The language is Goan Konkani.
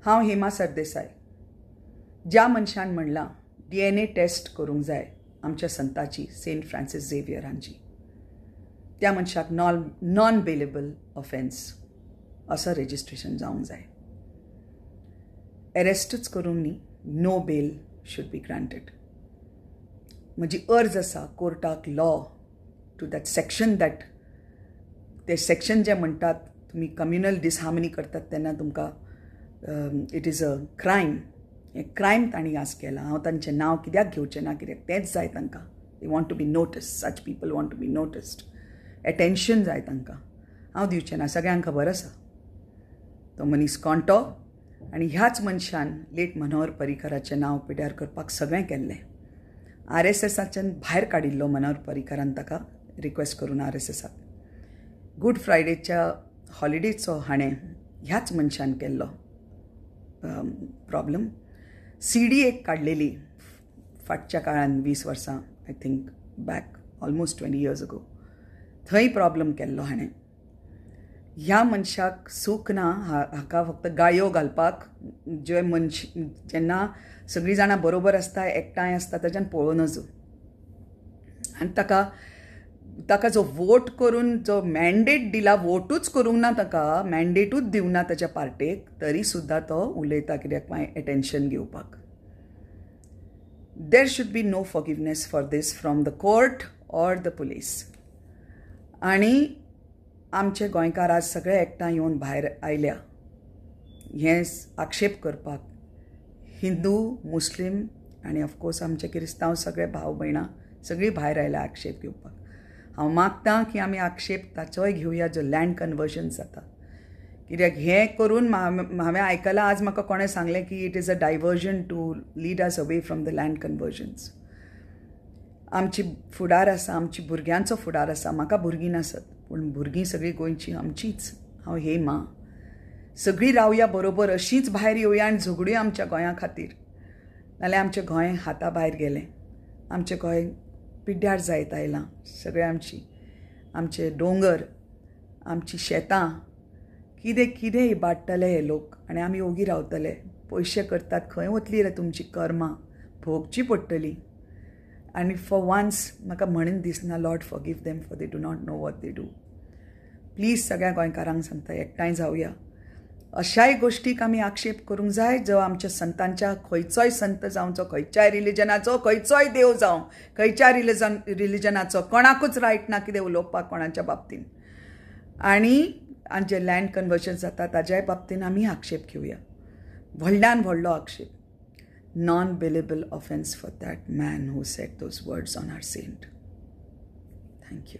हांव हेमा सरदेसाय. ज्या मनशान म्हणलां DNA taste करूंक जाय आमच्या संताची, सेंट फ्रांसीस झेवियर हांची, त्या मनशाक नॉन बेलेबल ऑफेन्स असो रेजिस्ट्रेशन जावंक जाय. एरेस्टूच करूंक न्ही, no bail should be granted. म्हजी अर्ज आसा कोर्टाक, law to that section, that ते सेक्शन जे म्हणटात तुमी कम्युनल डिसहार्मनी करतात तेन्ना तुमकां it is a crime. हें क्रायम तांणी आज केलां. हांव तांचें नांव कित्याक घेवचें ना, कित्याक तेंच जाय तांकां. They want to be noticed, such people want to be noticed, attention जाय तांकां. हांव दिवचें ना, सगळ्यांक खबर आसा तो मनीस कोण तो. आनी ह्याच मनशान लेट मनोहर पर्रीकराचें नांव पिड्यार करपाक सगळें केल्लें. RSSाच्यान भायर काडिल्लो मनोहर पर्रीकरान ताका रिक्वेस्ट करून RSSाक. गूड फ्रायडेच्या हॉलिडेचो हाणें ह्याच मनशान केल्लो प्रॉब्लम. CD एक काडलेली फाटच्या काळान 20 वर्सां, I think back almost 20 years ago, थंय प्रॉब्लम केल्लो हाणें. ह्या मनशाक सूख ना, हाका फक्त गाळयो घालपाक. जे मनश जेन्ना सगळीं जाणां बरोबर आसता, एकठांय आसता, ताच्यान पळोवं नजो. आनी ताका ताका जो वोट करून जो मॅन्डेट दिला, वोटूच करूंक ना ताका, मॅन्डेटूच दिवंक ना ताच्या पार्टेक, तरी सुद्दां तो उलयता कित्याक मागीर एटेन्शन घेवपाक. There should be no forgiveness for this from the court or the police. आनी आमचे गोंयकार आज सगळे एकठांय येवन भायर आयल्या हें आक्षेप करपाक. हिंदू, मुस्लीम आनी ऑफकोर्स आमचे क्रिस्तांव सगळे भाव भयणां सगळीं भायर आयल्या आक्षेप घेवपाक. हांव मागतां की आमी आक्षेप ताचोय घेवया जो लँड कन्वर्जन जाता, कित्याक हें करून हांवें आयकलां, आज म्हाका कोणें सांगलें की it is a diversion to lead us away from the land conversions. आमची फुडार आसा, आमची भुरग्यांचो फुडार आसा. म्हाका भुरगीं नासत पूण भुरगीं सगळीं गोंयचीं आमचींच. हांव हे मां, सगळीं रावया बरोबर, अशींच भायर येवया आनी झगडुया आमच्या गोंया खातीर. नाल्यार आमचें गोंय हाता भायर गेलें, आमचें गोंय पिड्ड्यार जायत आयलां. सगळें आमची, आमचे दोंगर, आमची शेतां, कितें कितें इबाडटले हे लोक आनी आमी ओगी रावतले. पयशे करतात, खंय वतली रे तुमची कर्मां, भोगची पडटली. आनी फॉर वन्स म्हाका म्हणून दिसना, Lord forgive them for they do not know what they do. Please सगळ्या गोंयकारांक सांगता, एकठांय जावया. अशाय गोश्टीक आमी आक्षेप करूंक जाय जो आमच्या संतांच्या, खंयचोय संत जावचो, खंयच्याय रिलिजनाचो, खंयचोय देव जावं, खंयच्याय रिलिजनाचो, कोणाकूच रायट ना कितें उलोवपाक कोणाच्या बाबतीन. आनी जे लँड कन्वर्जन जाता ताज्याय बाबतीन आमी आक्षेप घेवया, व्हडल्यान व्हडलो आक्षेप. Non bailable offence for that man who said those words on our saint. Thank you.